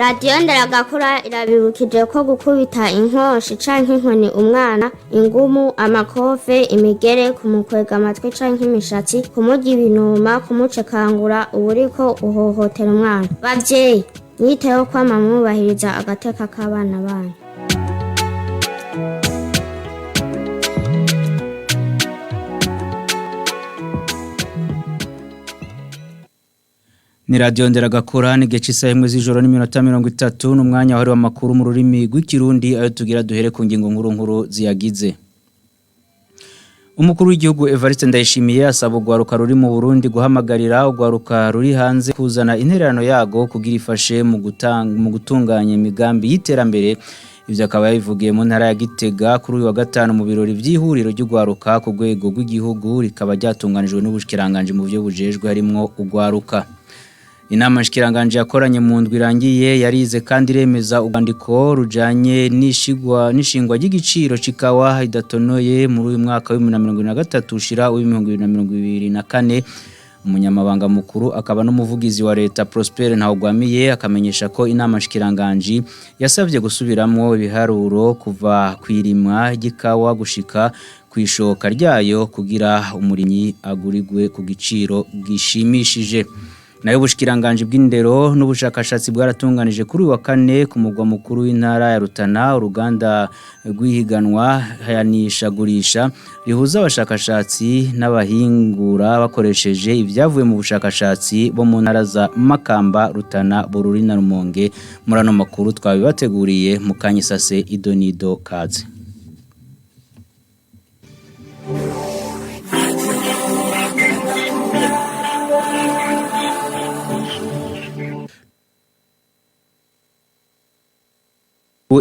Radiyo Nderagakura irabibukije ko gukubita inkoshi canke inkoni umwana, ingumu, amakofe, imigere, kumukwega amatwi canke imishatsi, kumurya ibinuma, kumucekangura, uba uriko uhohotera umwana. Bavyeyi, mwiteho kwama mwubahiriza agateka k'abana banyu. Ni radio Nderagakura ni gice isaha imwe z'ijoro n'iminota 30 n'umwanya wahariwe amakuru mu rurimi rw'ikirundi ayo tugira duhere ku ngingo nkuru nkuru ziyagize. Umukuru w'igihugu Evariste Ndayishimiye asaba urwaruka ruri mu Burundi guhamagarira urwaruka ruri hanze kuzana intererano yago kugira ifashe mu gutanga mu gutunganya imigambi y'iterambere. Ivyo akaba yabivugiye mu ntara ya Gitega kuri uyu wa gatanu mu birori vy'ihuriro ry'urwaruka ku rwego rw'igihugu rikaba ryatunganijwe n'ubushikiranganje mu byo bujejwe harimwo urwaruka. Inama nshikiranganje yakoranye mu ndwi irangiye yarize kandi iremeza urwandiko rujanye n'ishigwa n'ishingwa ry'igiciro cikawa idatonoye muri uyu mwaka wa 2023 ushira w'2024. Umunyamabanga mukuru akaba n'umuvugizi wa leta Prosper Ntawugwamiye akamenyesha ko inama nshikiranganje yasavye gusubiramwo ibiharuro kuva kwirimwa ry'ikawa gushika kwishoka ryayo kugira umurimyi agurigwe ku giciro gishimishije. Nayo ubushikiranganje bw'indero n'ubushakashatsi bwaratunganije kuri uyu wa kane ku mugwa mukuru w'intara ya Rutana uruganda rw'ihiganwa hayanishagurisha rihuza abashakashatsi n'abahingura bakoresheje ibyavuye mu bushakashatsi bo mu ntara za Makamba, Rutana, Bururi na Rumonge. Muri ano makuru twabibateguriye mu kanyisase idonido kaze.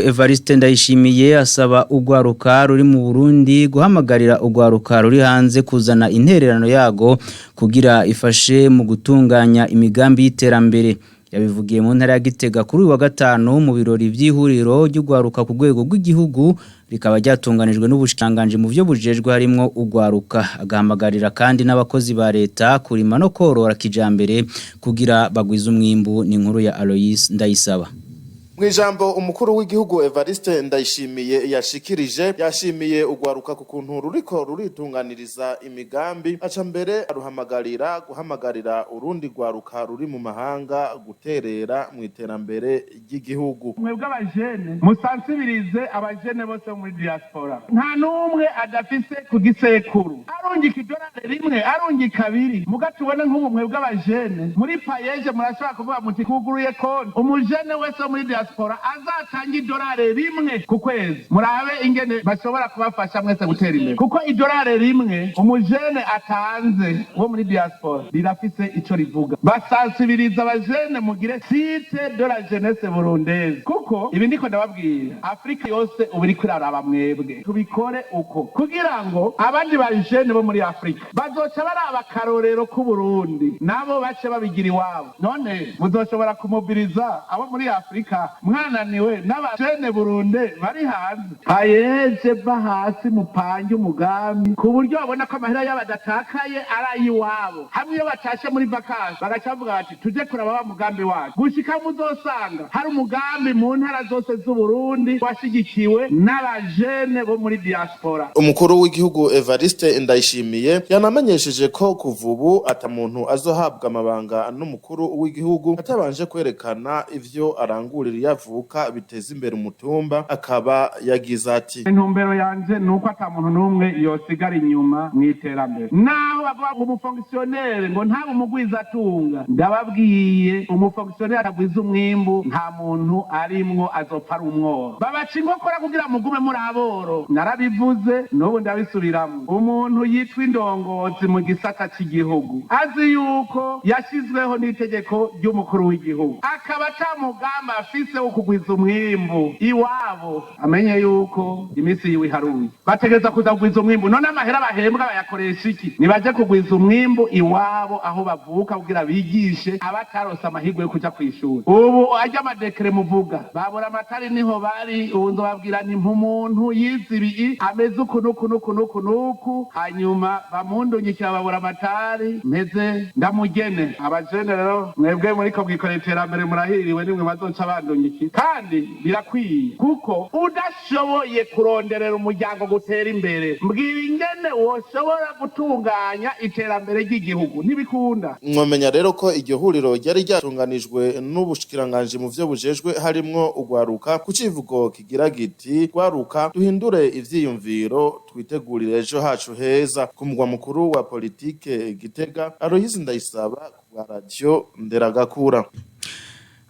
Evariste Ndayishimiye asaba urwaruka ruri mu Burundi guhamagarira urwaruka ruri hanze kuzana intererano yago kugira ifashe mu gutunganya imigambi y'iterambere. Yabivugiye mu ntara ya Gitega kuri uyu wa gatanu mu birori vy'ihuriro ry'urwaruka ku rwego rw'igihugu rikaba ryatunganijwe n'ubushikiranganje mu byo bujejwe harimwo urwaruka. Agahamagarira kandi n'abakozi ba leta kurima no korora kijambere kugira bagwize umwimbu. Ni inkuru ya Alois Ndayisaba. Mwijambo umukuru w'igihugu Evariste Ndayishimiye yashikirije, yashimiye ugwaruka ku kuntu ruriko ruritunganiriza imigambi, aca mbere aruhamagarira guhamagarira urundi rwaruka ruri mu mahanga guterera mu iterambere ry'igihugu. Mwebwe abajene musansibirize abajene bose bo muri diaspora, nta n'umwe adafise ku gisekuru arungika idolari rimwe, arungika abiri. Muga tubone nk'ubu mwebwe abajene muri PAEEJ murashobora kuvuga muti kuguruye konti, umujene wese wo muri diaspora azatanga idolari rimwe ku kwezi, murabe ingene bashobora kubafasha mwese gutera imbere, kuko idolari rimwe umujene atanze wo muri diaspora rirafise ico rivuga. Basansibiriza abajene mugire site de la jeunesse burundaise, kuko ibi ndiko ndababwira Afrika yose ubu iriko iraraba mwebwe. Tubikore uko kugira ngo abandi bajene bo muri Afrika bazoca baraba akarorero k'Uburundi nabo bace babigira iwabo. None muzoshobora kumobiriza abo muri Afrika mwananiwe n'abajene burunde bari hanze? PAEEJ va hasi mupange umugambi ku buryo babona ko amahera yabo adatakaye ari ayiwabo. Hamwe iyo batashe muri vacances bagaca bavuga bati tuje kuraba wa mugambi wacu, gushika muzosanga hari umugambi mu ntara zose z'Uburundi washigikiwe n'abajene bo muri diaspora. Umukuru w'igihugu Evariste Ndayishimiye yanamenyesheje ko kuva ubu ata muntu azohabwa amabanga n'umukuru w'igihugu atabanje kwerekana ivyo arangurira iyo avuka biteza imbere umutumba. Akaba yagize ati: Intumbero yanje ni uko ata muntu n'umwe yosigara inyuma mu iterambere. Naho bavuga ngo umufonctionnaire ngo ntabe umugwizatunga, ndababwiye, umufonctionnaire atagwiza umwimbu nta muntu arimwo, azopfa ari umworo. Babaca inkokora kugira mugume muri aboro. Narabivuze n'ubu ndabisubiramwo, umuntu yitwa indongozi mu gisata c'igihugu azi yuko yashizweho n'itegeko ry'umukuru w'igihugu akaba ata mugambi afise. Adafise wo kugwiza umwimbu iwabo, amenye yuko iminsi yiwe iharuye. Bategereza kuza kugwiza umwimbu. None amahera bahembwa bayakoresha iki? Nibaje kugwiza umwimbu iwabo aho bavuka, kugira bigishe abatarose amahirwe yo kuja kw'ishuri. Ubu arya ama décrets muvuga, babura amatari niho bari. Ubu nzobabwira nti umuntu yize ibi ameze uku nuku nuku nuku nuku, hanyuma bamundungikira babura amatari mpeze ndamugene. Abajene rero, mwebwe muriko mwikorera iterambere, murahiriwe, nimwe bazoca bandungikira. Kandi birakwiye, kuko udashoboye kuronderera umuryango gutera imbere, mbwira ingene woshobora gutunganya iterambere ry'igihugu? Ntibikunda. Mwamenya rero ko iryo huriro ryari ryatunganijwe n'ubushikiranganji mu vyo bujejwe harimwo ugwaruka, ku civugo kigira giti: "Gwaruka, duhindure ivyiyumviro, twitegurire ejo hacu heza." Ku mugwa mukuru wa politike Gitega, Aloyizi Ndayisaba ku bwa Radio Nderagakura.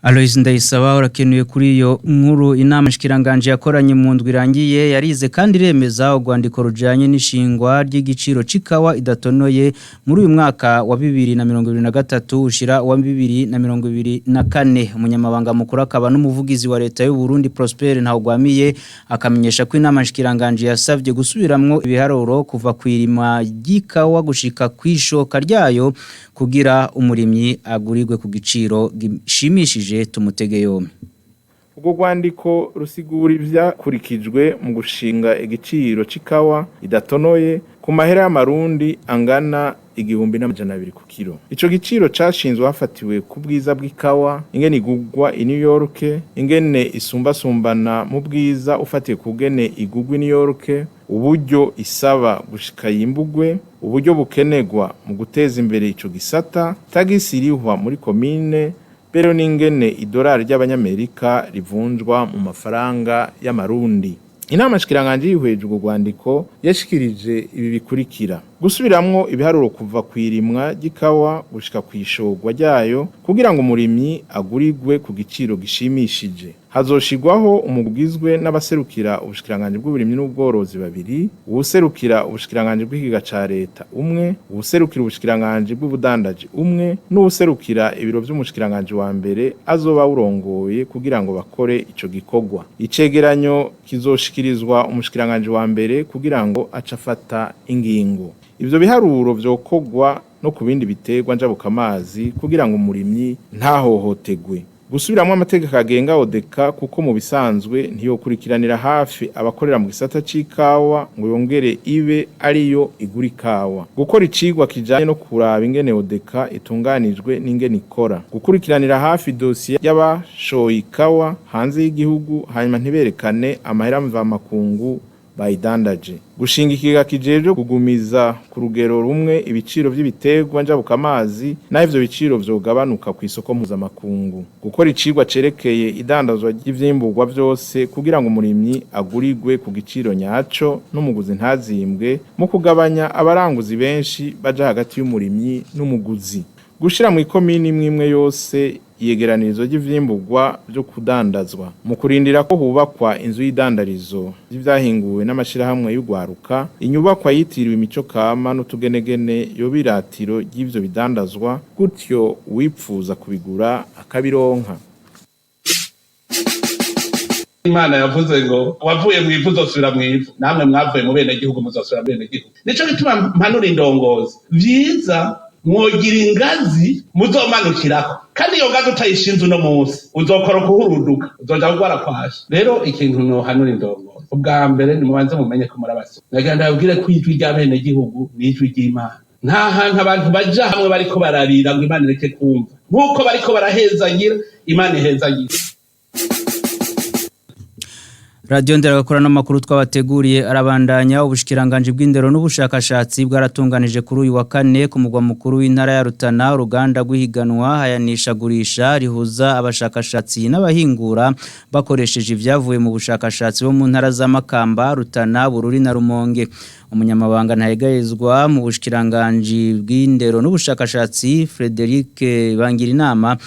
Alois Ndayisaba, urakenuye kuri iyo nkuru. Inama shikiranganje yakoranye mu ndwi irangiye yarize kandi iremeza urwandiko rujanye n'ishingwa ry'igiciro c'ikawa idatonoye muri uyu mwaka wa 2023 ushira wa 2024. Umunyamabanga mukuru akaba n'umuvugizi wa leta y'u Burundi, Prosper Ntawugwamiye, akamenyesha ko inama shikiranganje yasavye gusubiramwo ibiharuro kuva kwirima ry'ikawa gushika kwishoka ryayo, kugira umurimyi agurirwe ku giciro gishimishije. Tumutege yombi. Ubwo rwandiko rusigura ivyakurikijwe mu gushinga igiciro c'ikawa idatonoye ku mahera y'amarundi angana 1200 ku kiro. Ico giciro cashinzwe hafatiwe ku bwiza bw'ikawa, ingene igugwa i New York, ingene isumbasumbana mu bwiza ufatiye ku gene igugwa i New York, uburyo isaba gushika yimbugwe, uburyo bukenegwa mu guteza imbere ico gisata, tagisi irihwa muri komine, bero n'ingene idolari ry'abanyamerika rivunjwa mu mafaranga y'amarundi. Inama shikiranganje yihweje urwo rwandiko, yashikirije ibi bikurikira: gusubiramwo ibiharuro kuva kwirimwa ry'ikawa gushika kwishogwa ryayo, kugira ngo umurimyi agurirwe ku giciro gishimishije. Hazoshigwaho umugwi n'abaserukira ubushikiranganje bw'uburimyi n'ubworozi babiri, uwuserukira ubushikiranganje bw'ikiga ca leta umwe, uwuserukira ubushikiranganje bw'ubudandaji umwe, n'uwuserukira ibiro vy'umushikiranganje wa mbere azoba urongoye, kugira ngo bakore ico gikorwa. Icegeranyo kizoshikirizwa umushikiranganje wa mbere kugira ngo ace afata ingingo. Ivyo biharuro vyokorwa no ku bindi biterwa njabukamazi, kugira ngo umurimyi ntahohotegwe. Gusubiramwo amategeko agenga ODECA, kuko mu bisanzwe ntiyokurikiranira hafi abakorera mu gisata c'ikawa ngo yongere ibe ariyo igura ikawa. Gukora icigwa kijanye no kuraba ingene ODECA itunganijwe n'ingene ikora. Gukurikiranira hafi dosiye y'abashoye ikawa hanze y'igihugu, hanyuma ntiberekane amahera mvamakungu bayidandaje. Gushinga ikigega kijejwe kugumiza ku rugero rumwe ibiciro vy'ibiterwa njabukamazi, naho ivyo biciro vyogabanuka ku isoko mpuzamakungu. Gukora icigwa cerekeye idandazwa ry'ivyimbugwa vyose, kugira ngo umurimyi agurirwe ku giciro nyaco n'umuguzi ntazimbwe, mu kugabanya abaranguzi benshi baja hagati y'umurimyi n'umuguzi. Gushira mu ikomini imwe imwe yose iyegeranirizo ry'ivyimbugwa vyo kudandazwa, mu kurindira ko hubakwa inzu y'idandarizo y'ivyahinguwe n'amashirahamwe y'ugwaruka. Inyubakwa yitiriwe imico kama n'utugenegene yoba iratiro ry'ivyo bidandazwa, gutyo uwipfuza kubigura akabironka. Imana yavuze ngo wavuye mu ivu uzosubira mu ivu, namwe mwavuye mu bene gihugu muzosubira mu bene gihugu. Nico gituma mpanura indongozi, vyiza mwogira ingazi muzomanukirako, kandi iyo ngazi utayishinze uno munsi uzokora kuhuruduka, uzoja kugwara kwasha. Rero ikintu nohanura indongozi, ubwa mbere nimubanze mumenye ko muri abasore. Nagira ndababwire ko ijwi ry'abene gihugu ni ijwi ry'Imana. Nta hantu abantu baja hamwe bariko bararira ngo Imana ireke kumva. Nk'uko bariko barahezagira, Imana ihezagira. Radio Nderagakora n'amakuru twabateguriye arabandanya. Ubushikiranganje bw'indero n'ubushakashatsi bwaratunganije kuri uyu wa kane ku mugwa mukuru w'intara ya Rutana uruganda rw'ihiganwa hayanisha gurisha rihuza abashakashatsi n'abahingura bakoresheje ivyavuye mu bushakashatsi bo mu ntara za Makamba, Rutana, Bururi na Rumonge. Umunyamabanga ntahegayezwa mu bushikiranganje bw'indero n'ubushakashatsi, Frederic Bangirinama,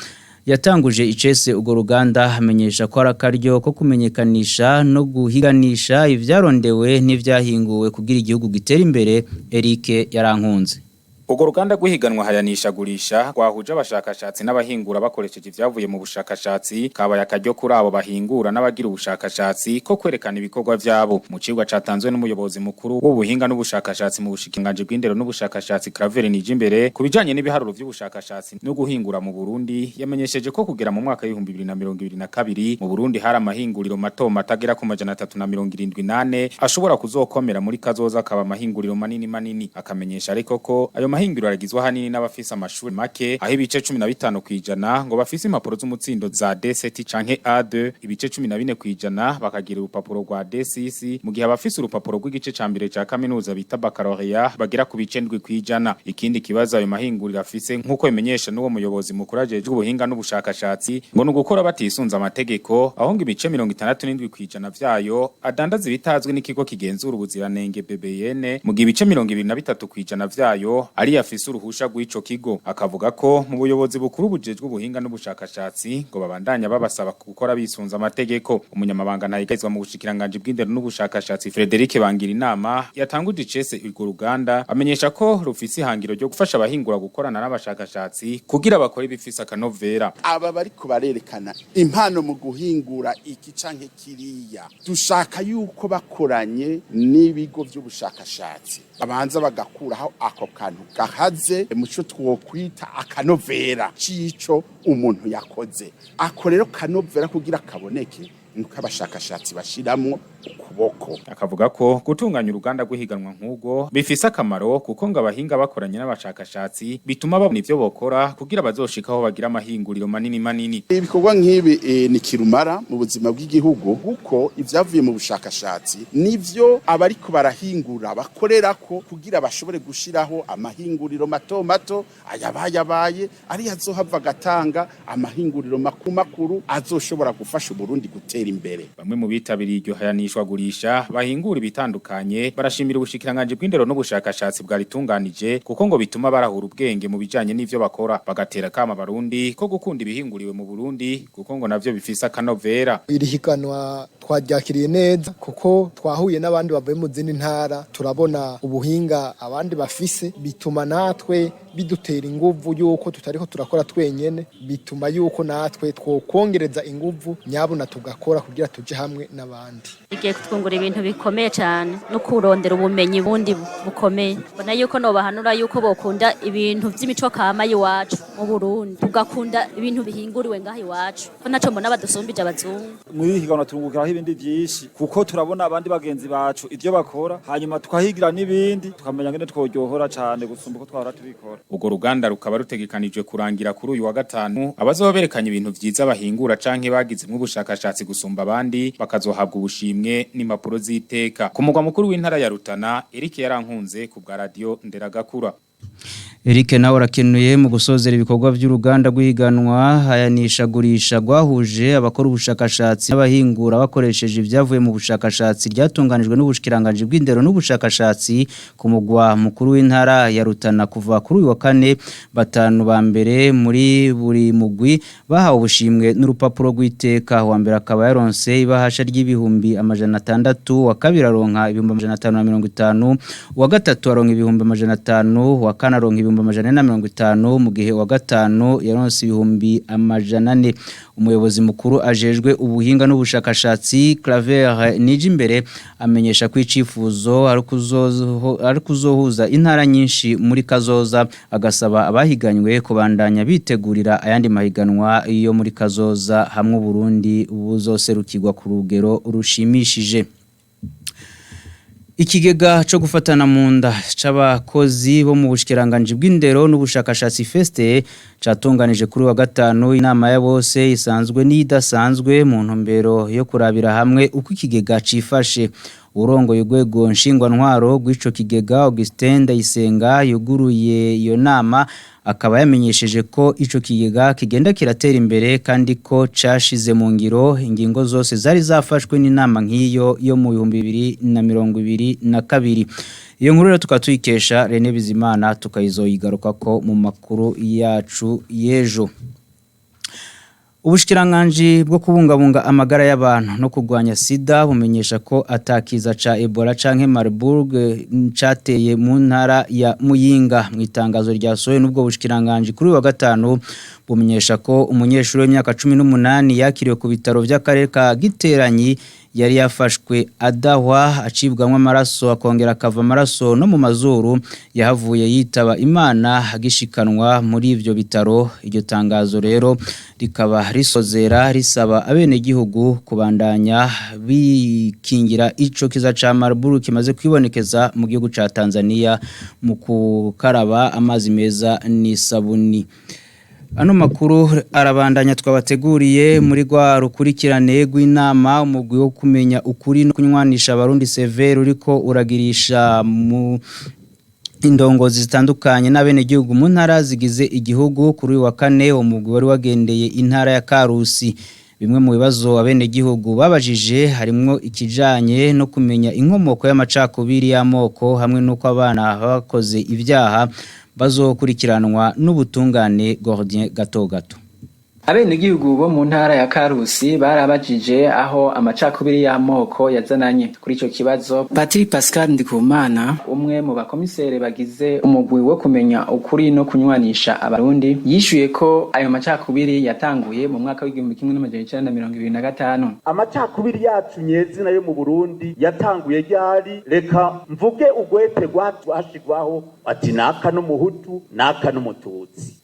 yatanguje icese urwo ruganda, amenyesha ko ari akaryo ko kumenyekanisha no guhiganisha ivyarondewe n'ivyahinguwe kugira igihugu gitera imbere. Eric Yarankunze. Urwo ruganda rw'ihiganwa hayanishagurisha rwahuje abashakashatsi n'abahingura bakoresheje ivyavuye mu bushakashatsi, kabaye akaryo kuri abo bahingura n'abagira ubushakashatsi ko kwerekana ibikorwa vyabo. Mu cigwa catanzwe n'umuyobozi mukuru w'ubuhinga n'ubushakashatsi mu bushikiranganji bw'indero n'ubushakashatsi Claver Nijimbere ku bijanye n'ibiharuro vy'ubushakashatsi no guhingura mu Burundi, yamenyesheje ko kugera mu mwaka w'ibihumbi bibiri na mirongo ibiri na kabiri mu Burundi hari amahinguriro mato mato agera ku 374 ashobora kuzokomera muri kazoza akaba amahinguriro manini manini. Akamenyesha ariko ko ayo mahinguriro aragizwe ahanini n'abafise amashuri make, aho ibice 15 kwijana ngo bafise impapuro z'umutsindo za D7 canke A2, ibice 14 kwijana bakagira urupapuro rwa D6, mu gihe abafise urupapuro rw'igice ca mbere ca kaminuza bita baccalaureat bagera ku bice 7 kwijana. Ikindi kibazo ayo mahinguriro afise, nk'uko bimenyesha n'uwo muyobozi mukuru ajejwe ubuhinga n'ubushakashatsi, ngo ni ugukora batisunze amategeko, aho ngo ibice 67 kwijana vyayo adandaza ibitazwi n'ikigo kigenzura ubuziranenge BBN, mu gihe ibice 23 kwijana vyayo ari afise uruhusha rw'ico kigo. Akavuga ko mu buyobozi bukuru bujejwe ubuhinga n'ubushakashatsi ngo babandanya babasaba gukora bisunze amategeko. Umunyamabanga ntayigayizwa mu bushikiranganji bw'indero n'ubushakashatsi Frederic Bangirinama yatanguje icese urwo ruganda, amenyesha ko rufise ihangiro ryo gufasha abahingura gukorana n'abashakashatsi kugira bakore ibifise akanovera. Aba bariko barerekana impano mu guhingura iki canke kiriya, dushaka yuko bakoranye n'ibigo vy'ubushakashatsi babanza bagakuraho ako kantu gahaze muco twokwita akanovera c'ico umuntu yakoze. Ako rero kanovera kugira kaboneke nuko abashakashatsi bashiramwo ukuboko. Akavuga ko gutunganya uruganda rw'ihiganwa nk'ubwo bifise akamaro, kuko ngo abahinga bakoranye n'abashakashatsi bituma babona ivyo bokora kugira bazoshikaho bagira amahinguriro manini manini. Ibikorwa nk'ibi ni kirumara mu buzima bw'igihugu, kuko ivyavuye mu bushakashatsi nivyo abariko barahingura bakorerako kugira bashobore gushiraho amahinguriro mato mato ayabayabaye ari azohava agatanga amahinguriro makuru makuru azoshobora gufasha Uburundi gutera imbere. Bamwe mu bitabiriye iryo hayanishwagurisha bahingura ibitandukanye barashimira ubushikiranganji bw'indero n'ubushakashatsi bwaritunganije, kuko ngo bituma barahura ubwenge mu bijanye n'ivyo bakora, bagatera kama Barundi ko gukunda ibihinguriwe mu Burundi, kuko ngo navyo bifise akanovera. Iri higanwa twaryakiriye neza kuko twahuye n'abandi bavuye mu zindi ntara, turabona ubuhinga abandi bafise, bituma natwe bidutera inguvu yuko tutariko turakora twenyene, bituma yuko natwe twokongereza inguvu nyabuna tugakora kugira tuje hamwe n'abandi. Igiye kutwungura ibintu bikomeye cyane no kurondera ubumenyi bundi bukomeye. Mbona yuko nobahanura yuko bokunda ibintu vy'imico kama y'iwacu mu Burundi, tugakunda ibintu bihinguriwe ngaha iwacu, ko naco mbona badusumbije abazungu. Muri higanwa turungukiraho ibindi vyinshi, kuko turabona abandi bagenzi bacu ivyo bakora, hanyuma tukahigira n'ibindi, tukamenya ngene tworyohora cane gusumba uko twahora tubikora. Urwo ruganda rukaba rutegekanijwe kurangira kuri uyu wa gatanu, abazoba berekanye ibintu vyiza bahingura canke bagizemwo ubushakashatsi gusumba abandi bakazohabwa ubushimwe n'impapuro z'iteka. Ku mugwa mukuru w'intara ya Rutana, Eric Yarankunze ku bwa radio Nderagakura. Eric nawe arakenuye. Mu gusozera ibikorwa by'uruganda rw'ihiganwa hayanishagurisha rwahuje abakora ubushakashatsi n'abahingura bakoresheje ibyavuye mu bushakashatsi ryatunganijwe n'ubushikiranganji bw'indero n'ubushakashatsi ku mugwa mukuru w'intara ya Rutana kuva kuri uyu wa kane, batanu ba mbere muri buri mugwi bahawe ubushimwe n'urupapuro rw'iteka. Wa mbere akaba yaronse ibahasha ry'ibihumbi 600, wa kabiri aronka 550,000, wa gatatu aronka 500,000, wa kane aronka 450,000, mu gihe wa gatanu yaronse 400,000. Umuyobozi mukuru ajejwe ubuhinga n'ubushakashatsi Claver Nijimbere amenyesha ko icifuzo ari kuzohuza intara nyinshi muri kazoza, agasaba abahiganywe kubandanya bitegurira ayandi mahiganwa iyo muri kazoza hamwe Burundi buzoserukirwa ku rugero rushimishije. Ikigega cyo gufatana mu nda c'abakozi bo mu bushikiranganji bw'indero n'ubushakashatsi Feste catunganije kuri wa gatanu inama ya bose isanzwe n'idasanzwe mu ntumbero yo kurabira hamwe uko ikigega cifashe. Urongoye urwego nshingwantwaro rw'ico kigega Augustin Ndayisenga yuguruye iyo nama, akaba yamenyesheje ko ico kigega kigenda kiratera imbere kandi ko cashize mu ngiro ingingo zose zari zafashwe n'inama nk'iyo yo mu 2022. Iyo nkuru rero tukaba tuyikesha Rene Bizimana, tukayizoyigaruka ko mu makuru yacu y'ejo. Ubushikiranganji bwo kubungabunga amagara y'abantu no kurwanya sida bumenyesha ko atakiza ca Ebola canke Marburg cateye mu ntara ya Muyinga. Mu itangazo ryasohowe n'ubwo bushikiranganji kuri uyu wa gatanu, bumenyesha ko umunyeshuri w'imyaka 18 yakiriwe ku bitaro by'akarere ka Giteranyi yari yafashwe adahwa, acibwamwo amaraso, akongera akava amaraso no mu mazuru. Yahavuye yitaba Imana agishikanwa muri ivyo bitaro. Iryo tangazo rero rikaba risozera risaba abenegihugu kubandanya bikingira ico kiza ca Marburg kimaze kwibonekeza mu gihugu ca Tanzania mu kukaraba amazi meza n'isabuni. Ano makuru arabandanya twabateguriye. Muri rwa rukurikirane rw'inama, umugwi wo kumenya ukuri no kunywanisha abarundi CVR uriko uragirisha mu indongozi zitandukanye n'abenegihugu mu ntara zigize igihugu. Kuri uyu wa kane umugwi wari wagendeye intara ya Karusi. Bimwe mu bibazo abenegihugu babajije harimwo ikijanye no kumenya inkomoko y'amacakubiri y'amoko hamwe n'uko abana bakoze ibyaha bazokurikiranwa n'ubutungane. Gordien Gato Gato. Abenegihugu bo mu ntara ya Karusi barabajije aho amacakubiri y'amoko yazananye. Kuri ico kibazo, Patrick Pascal Ndikumana, umwe mu bakomisere bagize umugwi wo kumenya ukuri no kunywanisha abarundi, yishuye ko ayo macakubiri yatanguye mu mwaka w'1925. Amacakubiri yacu nyezina yo mu Burundi yatanguye ryari? Reka mvuge ugwete rwashigwaho ati naka n'umuhutu, naka n'umututsi.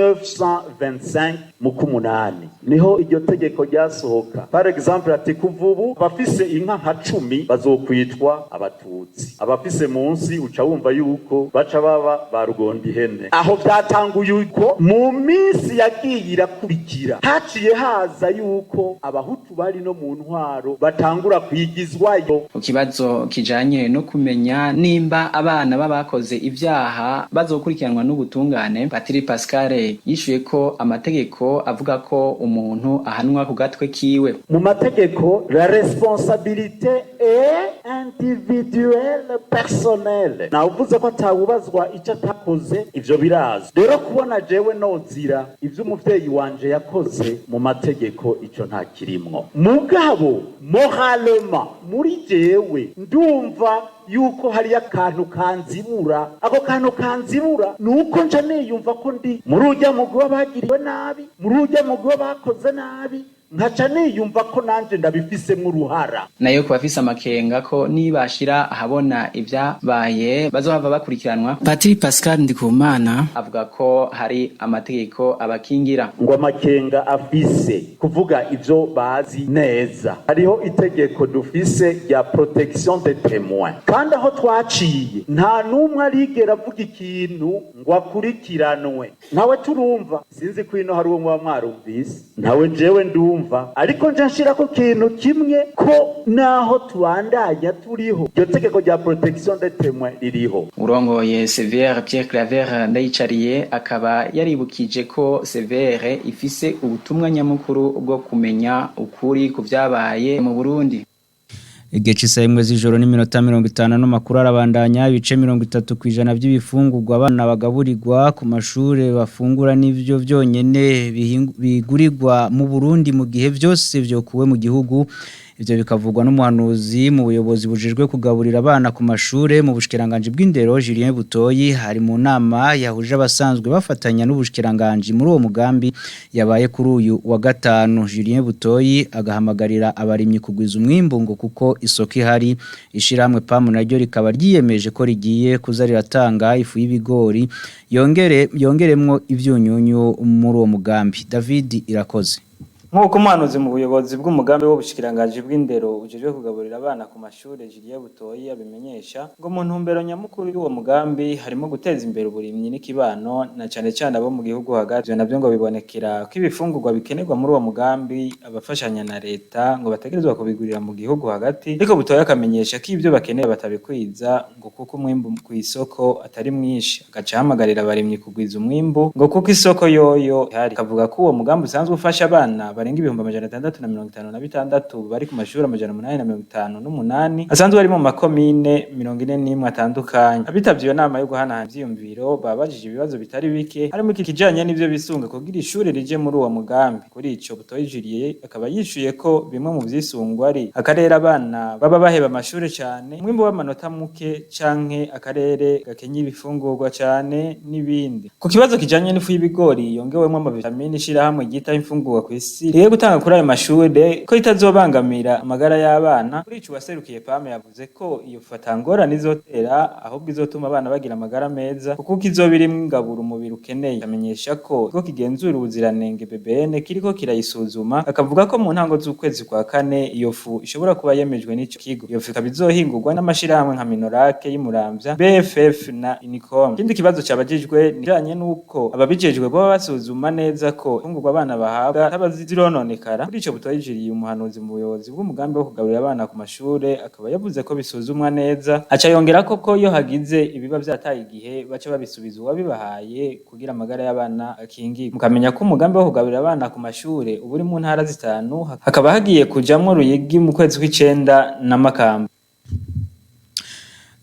1925 mu kumunani niho iryo tegeko ryasohoka. Par exemple, ati kuva ubu abafise inka nka 10 bazokwitwa abatutsi, abafise munsi uca wumva yuko baca baba ba rugondi ihene. Aho vyatanguye uko. Mu minsi yagiye irakurikira haciye haza yuko abahutu bari no mu ntwaro batangura kwigizwayo. Ku kibazo kijanye no kumenya nimba abana b'abakoze ivyaha bazokurikiranwa n'ubutungane, Patiri Pascal yishuye ko amategeko avuga ko umuntu ahanwa ku gatwe kiwe. Mu mategeko, la responsabilité est individuelle, personnelle. Nawuvuze ko atawubazwa icyo atakoze, ivyo birazwi. Rero kubona jewe nozira ivyo umuvyeyi wanje yakoze, mu mategeko ico nta kirimwo. Mugabo moralement, muri jewe ndumva yuko hariyo akantu kanzibura. Ako kantu kanzibura ni uko nca niyumva ko ndi muri urya mugwi w'abagiriwe nabi, muri urya mugwi w'abakoze nabi, nkaca niyumva ko nanje ndabifisemwo uruhara. Nayo ku bafise amakenga ko nibashira ahabona ivyabaye bazohava bakurikiranwa, Patiri Pascal Ndikumana avuga ko hari amategeko abakingira. Ngo amakenga afise kuvuga ivyo bazi neza, hariho itegeko dufise rya protection des témoins, kandi aho twaciye nta n'umwe arigera avuga ikintu ngo akurikiranwe. Ntawe turumva. Sinzi ko ino hari uwo muba mwarumvise. Ntawe jewe ndumva, ariko nje nshirako kintu kimwe, ko naho tubandanya turiho, iryo tegeko rya protection des témoins ririho. Urongoye CVR, Pierre Claver Ndayicariye, akaba yaribukije ko CVR ifise ubutumwa nyamukuru bwo kumenya ukuri ku vyabaye mu Burundi. Igihe c'isaha 1 z'ijoro n'iminota 50, n'amakuru arabandanya. Ibice 30% by'ibifungurwa abana bagaburirwa ku mashure bafungura n'ivyo vyonyene bigurirwa mu Burundi mu gihe vyose vyokuwe mu gihugu. Ivyo bikavugwa n'umuhanuzi mu buyobozi bujejwe kugaburira abana ku mashure mu bushikiranganje bw'indero, Julien Butoyi. Hari mu nama yahuje abasanzwe bafatanya n'ubushikiranganje muri uwo mugambi yabaye kuri uyu wa gatanu. Julien Butoyi agahamagarira abarimyi kugwiza umwimbu ngo kuko isoko ihari. Ishiramwe PAM naryo rikaba ryiyemeje ko rigiye kuza riratanga ifu y'ibigori yongere yongeremwo ivyunyunyu muri uwo mugambi. David Irakoze. Nk'uko umuhanuzi mu buyobozi bw'umugambi w'ubushikiranganji bw'indero ujejwe kugaburira abana ku mashure, Julien Butoyi, abimenyesha, ngo mu ntumbero nyamukuru y'uwo mugambi harimo guteza imbere uburimyi n'ikibano, na cane cane abo mu gihugu hagati. Ivyo navyo ngo bibonekera ko ibifungurwa bikenerwa muri uwo mugambi abafashanya na leta ngo bategerezwa kubigurira mu gihugu hagati. Ariko Butoyi akamenyesha ko ivyo bakeneye batabikwiza ngo kuko umwimbu kw'isoko atari mwinshi, agaca ahamagarira abarimyi kugwiza umwimbu ngo kuko isoko yoyo ihari. Akavuga ko uwo mugambi usanzwe ufasha abana barenga 656 bari ku mashuri 858 asanzwe ari mu makomine 41 atandukanye. Abitavye iyo nama yo guhanahana ivyiyumviro babajije ibibazo bitari bike, harimo ikijanye n'ivyo bisunga kugira ishure rije muri uwo mugambi. Kuri ico, Butoyi Julie akaba yishuye ko bimwe mu vyisungwa ari akarere abana baba baheba amashure cane, umwimbu w'amanota muke canke akarere gakenye ibifungurwa cane n'ibindi. Ku kibazo kijanye n'ifu y'ibigori yongewemwo amavitamini ishirahamwe ryitaho imfungurwa kw'isi rigiye gutanga kuri ayo mashure ko itazobangamira amagara y'abana, kuri ico uwaserukiye PAM yavuze ko iyo fu ata ngorane izotera, ahubwo izotuma abana bagira amagara meza kuko izoba irimwo ingaburo umubiri ukeneye. Amenyesha ko ikigo kigenzura ubuziranenge BBN kiriko kirayisuzuma, akavuga ko mu ntango z'ukwezi kwa kane iyo fu ishobora kuba yemejwe n'ico kigo. Iyo fu ikaba izohingurwa n'amashirahamwe nka Minorake y'Imuramvya, BFF na Unicom. Ikindi kibazo cabajijwe ni kijanye n'uko ababijejwe boba basuzuma neza ko imfungurwa abana bahabwa zitaba zirononekara. Kuri ico, Butoyi Julie, umuhanuzi mu buyobozi bw'umugambi wo kugaburira abana ku mashure, akaba yavuze ko bisuzumwa neza, aca yongerako ko iyo hagize ibiba vyataye igihe baca babisubiza uwabibahaye kugira amagara y'abana akingirwe. Mukamenya ko umugambi wo kugaburira abana ku mashure uba uri mu ntara zitanu, hakaba hagiye kujamwo Ruyigi mu kwezi kw'icenda na Makamba.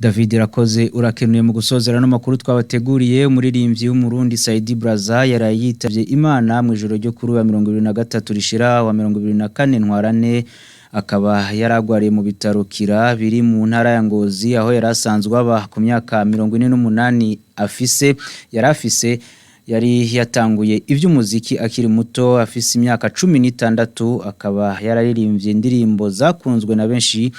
David Rakoze, urakenuye. Mu gusozera no makuru twabateguriye, umuririmbyi w'Umurundi Saidi Braza yaraye yitavye Imana mu ijoro ryo kuri wa 2023 rishira wa 2024 ntwarane. Akaba yaragwariye mu bitaro Kira biri mu ntara ya Ngozi, aho yarasanzwe aba. Ku myaka 48 afise yarafise, yari yatanguye iby'umuziki akiri muto, afise imyaka 16, akaba yararirimbye indirimbo zakunzwe na benshi,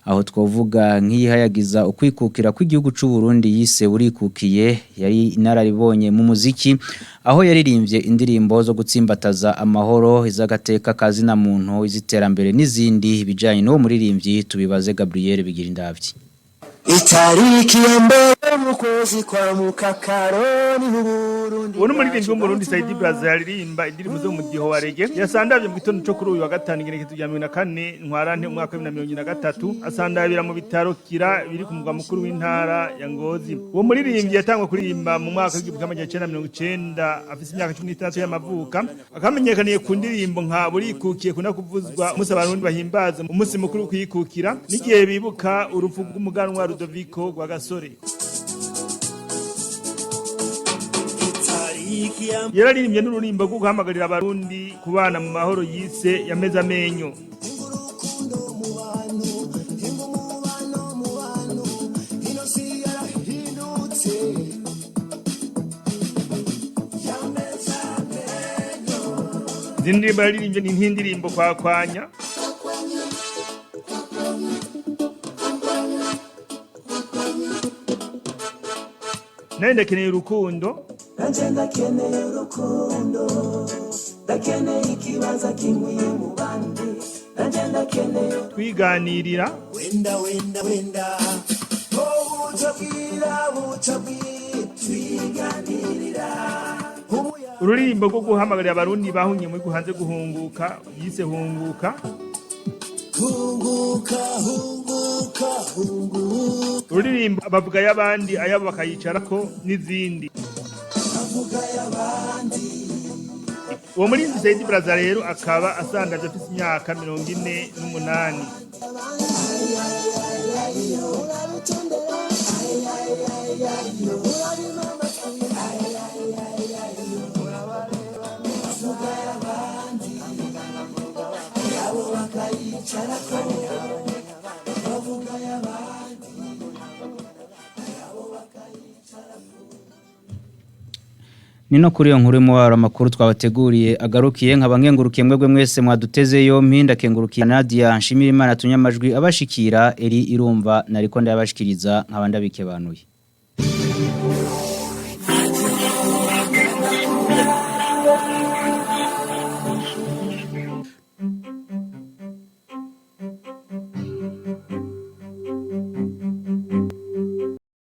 aho twavuga nk'iyihayagiza ukwikukira kw'igihugu c'u Burundi yise Burikukiye. Yari inararibonye mu muziki, aho yaririmbye indirimbo zo gutsimbataza amahoro, iz'agateka kazina muntu, iz'iterambere n'izindi. Bijanye n'uwo muririmbyi tubibaze Gabriel Bigirindavyi. Itariki ya mbere mu kwezi kwa mukakaro ni Burundi. Uwo n'umuririmbyi w'Umurundi Saidi Braza yaririmba indirimbo zo mu mudiho wa reggae, yasandavye mu gitondo co kuri uyu wa gatanu, igenekerezo rya 24 ntwarante umwaka wa 2023, asandabira mu bitaro Kira biri ku mugwa mukuru w'intara ya Ngozi. Uwo muririmbyi yatangwa kuririmba mu mwaka w'1990 afise imyaka 16 y'amavuka, akamenyekaniye ku ndirimbo nka Burikukiye kuna kuvuzwa umunsi abarundi bahimbaza umunsi mukuru wo kwikukira n'igihe bibuka urupfu rw'umuganwa Rudoviko Rwagasore. Yararirimbye n'ururimbo rwo guhamagarira abarundi kubana mu mahoro yise Yameze Amenyo. Izi ndirimbo yaririmbye ni nk'indirimbo Kwakwanya, Nawe Ndakeneye Urukundo, Nanje ndakeneye urukundo, ndakeneye ikibanza kinkwiye mu bandi, nanje ndakeneye. Twiganirira, Wenda wenda wenda, oh, buca bwira buca bwira, twiganirira. Ururirimbo rwo guhamagarira abarundi bahungiye muri hanze guhunguka yise Hunguka, Hunguka, hunguka, hunguka, ururirimbo Bavuga y'abandi ayabo bakayicarako n'izindi. Avuga y'abandi. Uwo murinzi Saidi Braza rero akaba asandaje afise imyaka 48. Nino kuri iyo nkuru y'umubabaro amakuru twabateguriye agarukiye. Nkaba nkengurukiye mwebwe mwese mwaduteze yompi, ndakengurukiye Nadia Nshimira Imana tunyamajwi abashikira, eri irumva nariko ndabashikiriza, nkaba ndabikebanuye.